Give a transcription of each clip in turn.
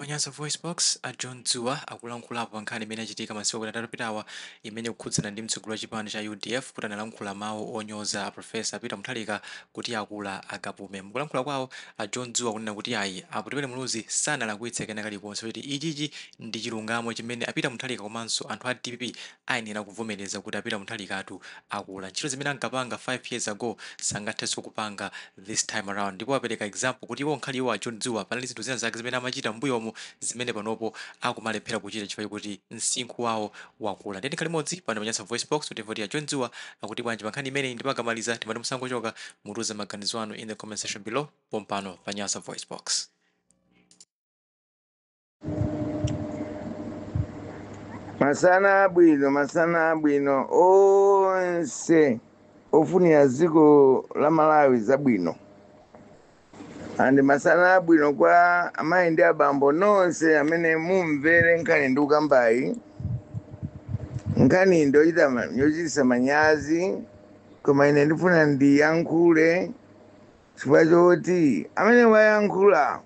Nyasa Voice Box, a John Dzuwa akulankhulapo pa nkhani imene yachitika masiku atatu apitawa, imene ikukhudzana ndi mtsogoleri wa chipani cha UDF, kuti analankhula mawu onyoza a Professor Peter Mutharika kuti akula akapume. Mukulankhula kwawo, a John Dzuwa kunena kuti ayi, a Atupele Muluzi sanalakwitse kena kalikonse, kuti ichichi ndi chilungamo chimene a Peter Mutharika komanso anthu a DPP ayenera kuvomereza, kuti a Peter Mutharikatu akula. Ntchito zimene ankapanga 5 years ago sangathenso kupanga this time around. Ndipo apereka example kuti iwo nkhali iwo a John Dzuwa panali zinthu zina zake zimene amachita m'mbuyomu zimene panopo akumalephera kuchita chifukwa kuti msinkhu wawo wakula. Ndiye tikhale limodzi pano pa Nyasa Voice Box kuti voti ya John Dzuwa akuti bwanji pa nkhani imeneyi. Ndipo akamaliza, timati musangochoka, mutiuze maganizo anu in the comment section below pompano pa Nyasa Voice Box. Masana abwino, masana abwino onse ofunira dziko la Malawi zabwino, and masana abwino kwa amayi ndi abambo nonse amene mumvere nkhani ndi ukambayi. Nkhani ndochitisa manyazi, koma ine ndifuna ndiyankhule chifukwa choti amene wayankhula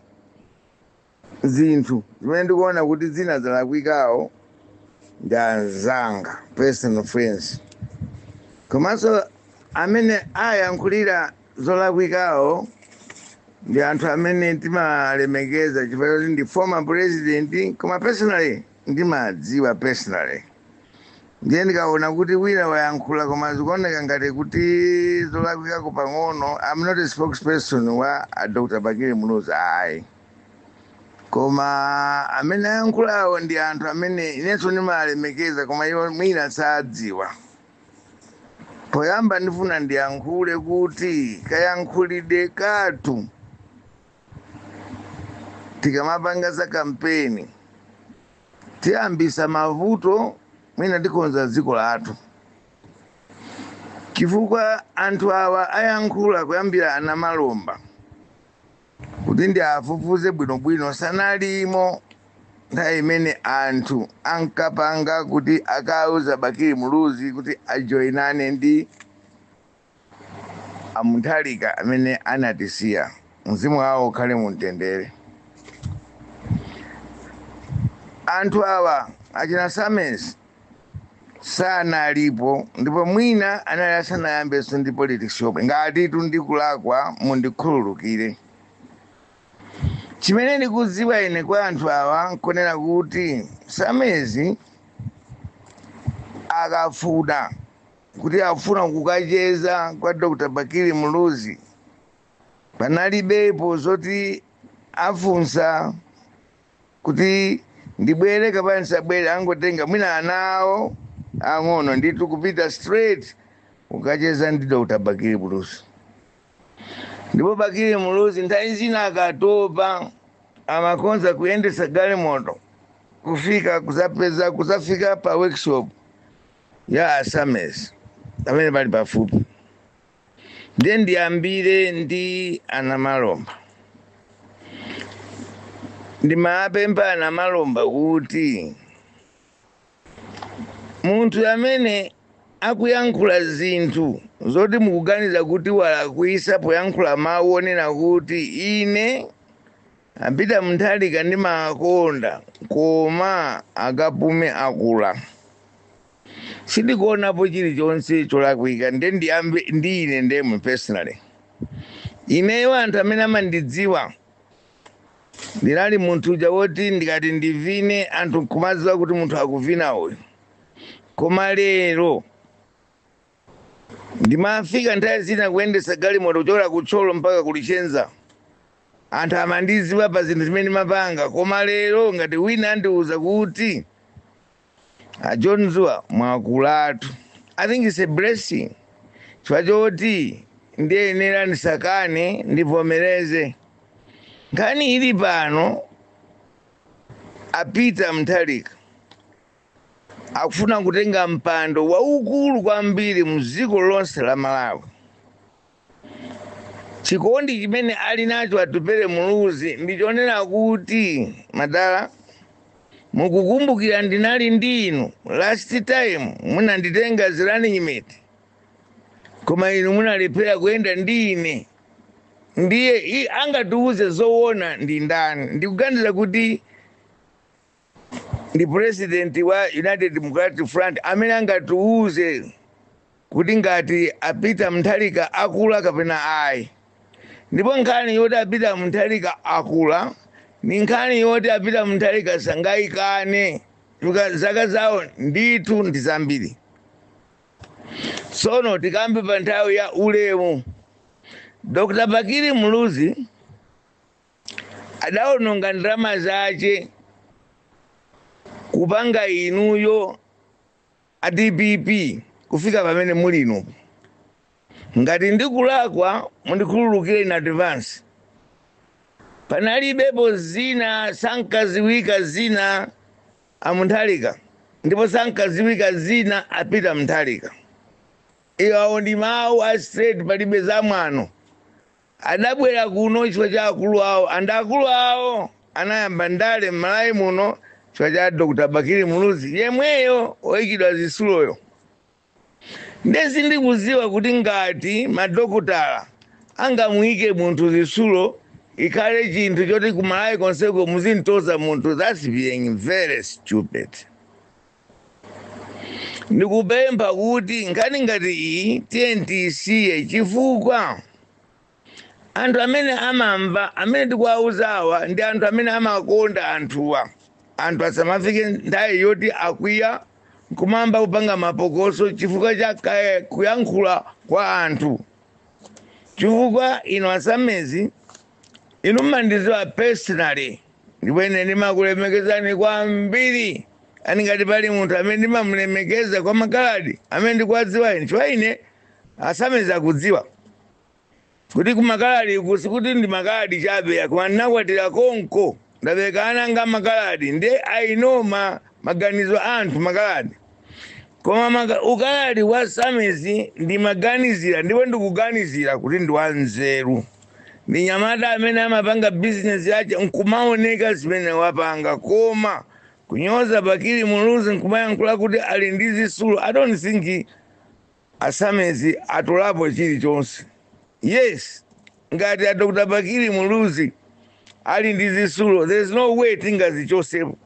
zinthu zimene ndikuona kuti zina zalakwikawo ndi anzanga, personal friends, komanso amene ayankhulira zolakwikawo ndi anthu amene timalemekeza chifukwa choti ndi former president, koma personally ndimadziwa personally. Ndiye ndikaona kuti wina wayankhula koma zikuoneka ngati kuti zolakwikako pang'ono, I'm not a spokesperson wa a Dr. Bakili Muluzi, ayi, koma amene ayankhulawo ndi anthu amene inenso ndimalemekeza, koma iwo mwina sadziwa. Poyamba ndifuna ndiyankhule kuti kayankhulidwe kathu tikamapanga za kampeni tiyambisa mavuto, mwina tikonza dziko lathu, chifukwa anthu awa ayankhula kuyambira anamalomba kuti ndi afufuze bwinobwino, sanalimo nthawi imene anthu ankapanga kuti akauza Bakili Muluzi kuti ajoinane ndi a Mutharika amene anatisiya, mzimu wawo ukhale mumtendere. Anthu awa achina Sames sanalipo, ndipo mwina anali asanayambenso ndi politics yomwe. Ngati ndikulakwa, mundikhululukire. Chimene ndikudziwa ine kwa anthu awa nkonena kuti Samezi akafuna kuti afuna kukacheza kwa Dr. Bakili Muluzi, panalibepo zoti afunsa kuti ndibwere kapena ndisabwere. Angotenga mwina ana awo ang'ono ndithu kupita straight kukacheza ndi Dr. Bakili Muluzi. Ndipo Bakili Muluzi nthawi zina akatopa amakonza kuyendesa galimoto kufika kuzapeza kuzafika pa workshop ya Asames amene pali pafupi. Ndiye ndiyambire ndi anamalomba. Ndimapempha anamalomba kuti munthu amene akuyankhula zinthu zoti mukuganiza kuti walakwisa poyankhula mawu onena kuti ine a Peter Mutharika ndimakonda koma akapume akula, sindikuonapo chilichonse cholakwika. Nde ndiyambe ndi ine ndemwe personally. Ineyo anthu amene amandidziwa, ndinali munthu uja woti ndikati ndivine, anthu nkumadziwa kuti munthu akuvina uyu. Koma lero ndimafika nthawi zina kuyendesa galimoto kuchokera kuThyolo mpaka kuLichenza, anthu amandidziwa pa zinthu zimene ndimapanga. Koma lero ngati wina andiuza kuti a John Dzuwa mwakulatu, I think it's a blessing, chifukwa choti ndiyenera ndisakane, ndivomereze. Nkhani ili pano, a Peter Mutharika akufuna kutenga mpando waukulu kwambiri mdziko lonse la Malawi. Chikondi chimene ali nacho Atupele Muluzi ndichonena kuti madala, mukukumbukira ndinali ndi inu last time munanditenga as running mate, koma inu munalephera kuyenda ndi ine. Ndiye angatiuze zoona ndi ndani? Ndikuganiza kuti Ndi president wa United Democratic Front amene angatiuze kuti ngati a Peter Mutharika akula kapena ayi. Ndipo nkhani yoti a Peter Mutharika akula ni nkhani yoti a Peter Mutharika sangayikane chifukwa zaka zawo ndithu ndi zambiri. Tsono tikambe pa nthawi ya ulemu, Dr Bakili Muluzi adawononga ndalama zace kupanga inuyo a DPP kufika pamene muli inu. Ngati ndikulakwa, mundikhululukire in advance. Panalibepo zina, sankaziwika zina a Mutharika, ndipo sankaziwika zina a Peter Mutharika. Iwawo ndi mawu a straight, palibe zamwano. Adabwera kuno chifukwa cha akulu awo, and akulu awo anayamba ndale m'Malawi muno chifukwa cha Dr Bakili Muluzi yemweyo oyikidwa zisuloyo. Ndezi ndikuziwa kuti ngati madokotala angamuyike munthu zisulo, ikhale chinthu choti kumalawi konseko muzintoza munthu, that's being very stupid. Ndikupempha kuti nkhani ngati iyi tiye tiyisiye, chifukwa anthu amene amamva amene tikuwauzawa ndi anthu amene amakonda anthuwa. Anthu asamafike nthawi yoti akwiya nkumamba kupanga mapokoso chifukwa cha kuyankhula kwa anthu. Chifukwa inu asamezi, inu mmandiziwa personally, ndipo ine ndimakulemekezani kwambiri. Ani ngati pali munthu amene ndimamulemekeza kwa makaladi amene ndikuwadziwa ine, chifukwa ine asamezi akudziwa kuti kumakaladi kusi kuti ndi makaladi chabe, koma ndinakwatira konko, ndabereka ana anga makaladi, nde I know maganizo a anthu makaladi. Koma ukaladi wa Samezi ndimaganizira, ndipo ndikuganizira kuti ndi wanzeru, ndi nyamata amene amapanga bizinesi yace nkumaoneka zimene wapanga. Koma kunyoza Bakili Muluzi nkumayankhula kuti ali ndi zisulo, I don't think asamezi atolapo chilichonse. Yes, ngati a Dr Bakili Muluzi ali ndi zisulo, there is no way tingazichosepo.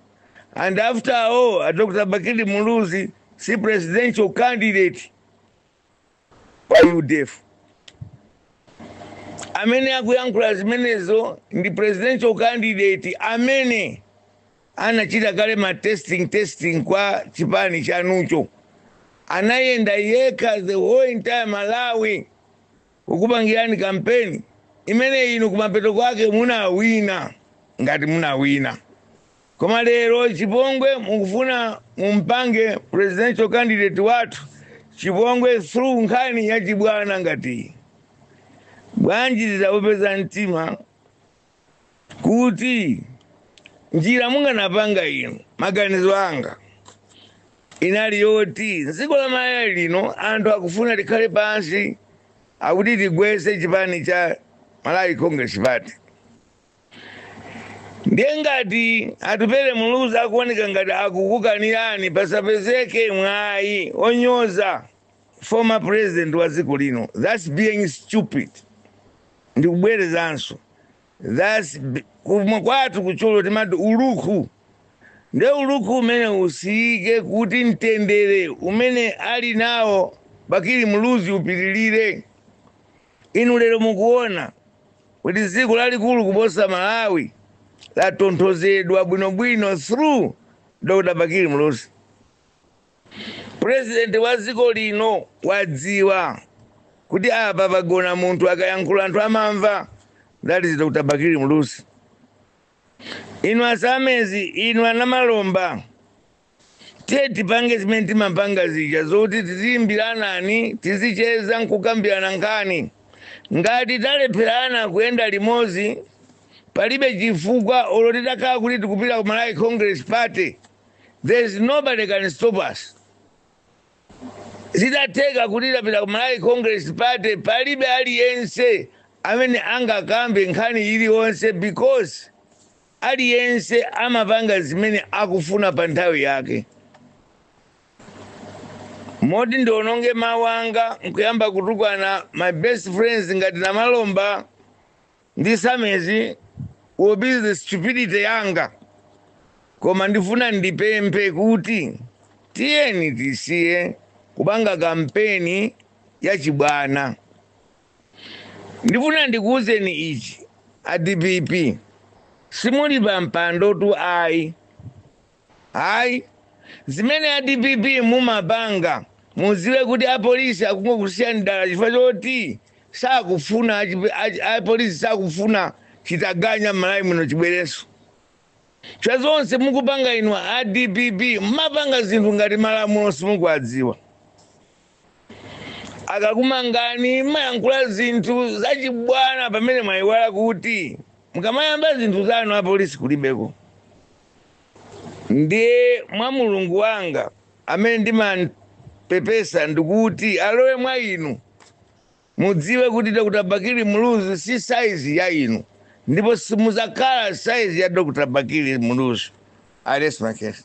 And after all, a Dr Bakili Muluzi si presidential candidate wa UDF. Amene akuyankhula zimenezo ndi presidential candidate amene anachita kale ma testing kwa chipani chanucho, anayenda yekha the whole entire Malawi kukupangirani kampeni imene inu kumapeto kwake munawina, ngati munawina. Koma lero chipongwe mukufuna mumpange presidential candidate wathu chipongwe through nkhani ya chibwana ngati iyi. Bwanji tidzapeza mtima kuti njira munganapanga inu, maganizo anga inali yoti dziko la Malawi lino anthu akufuna tikhale pansi, akuti tigwese chipani cha Malawi Congress Party. Ndiye ngati Atupele Muluzi akuoneka ngati akukukanirani, pasapezeke mwayi onyoza former president wa dziko lino. That's being stupid. Ndikubwerezanso, that's kumwe kwathu kucholo timati ulukhu. Nde ulukhu umene usiyike kuti mtendere umene ali nawo Bakili Muluzi upitilire. Inu lero mukuona kuti dziko lalikulu kuposa Malawi latonthozedwa bwinobwino through Dr Bakili Muluzi. President wa dziko lino wadziwa kuti apa pagona munthu, akayankhula anthu amamva. That is Dr Bakili Muluzi. Inu asamezi, inu anamalomba, tiye tipange zimene timapanga zija zoti tiziyimbiranani, tizicheza nkukambirana nkhani. Ngati talepherana kuyenda limodzi, palibe chifukwa olo titakhala kuti tikupita ku Malawi Congress Party, there is nobody can stop us. Zitatheka kuti tapita ku Malawi Congress Party, palibe aliyense amene angakambe nkhani iliyonse, because aliyense amapanga zimene akufuna pa nthawi yake. Moti ndiononge mawu anga nkuyamba kutukwana my best friends ngati Namalomba ndi Samezi will be the stupidity yanga. Koma ndifuna ndipemphe kuti tiyeni tisiye kupanga kampeni yachibwana. Ndifuna ndikuwuzeni ichi, a DPP simuli pa mpando tu, ayi ayi. Zimene a DPP mumapanga, muziwe kuti apolisi akungokusiyani dala chifukwa choti sakufuna apolisi sakufuna chitaganya m'Malawi muno chibwereso. Cha zonse mukupanga inu a DPP, mumapanga zinthu ngati malamulo simukuwadziwa. Akakumangani mayankhula zinthu zachibwana, pamene mwayiwala kuti mukamayamba zinthu zanu apolisi kulibeko. Ndiye mwa Mulungu wanga amene ndimapepesa ndikuti alowe mwa inu, mudziwe kuti Dr. Bakili Muluzi si saizi ya inu, ndipo simuzakhala saizi ya Dr. Bakili Muluzi. I rest my case.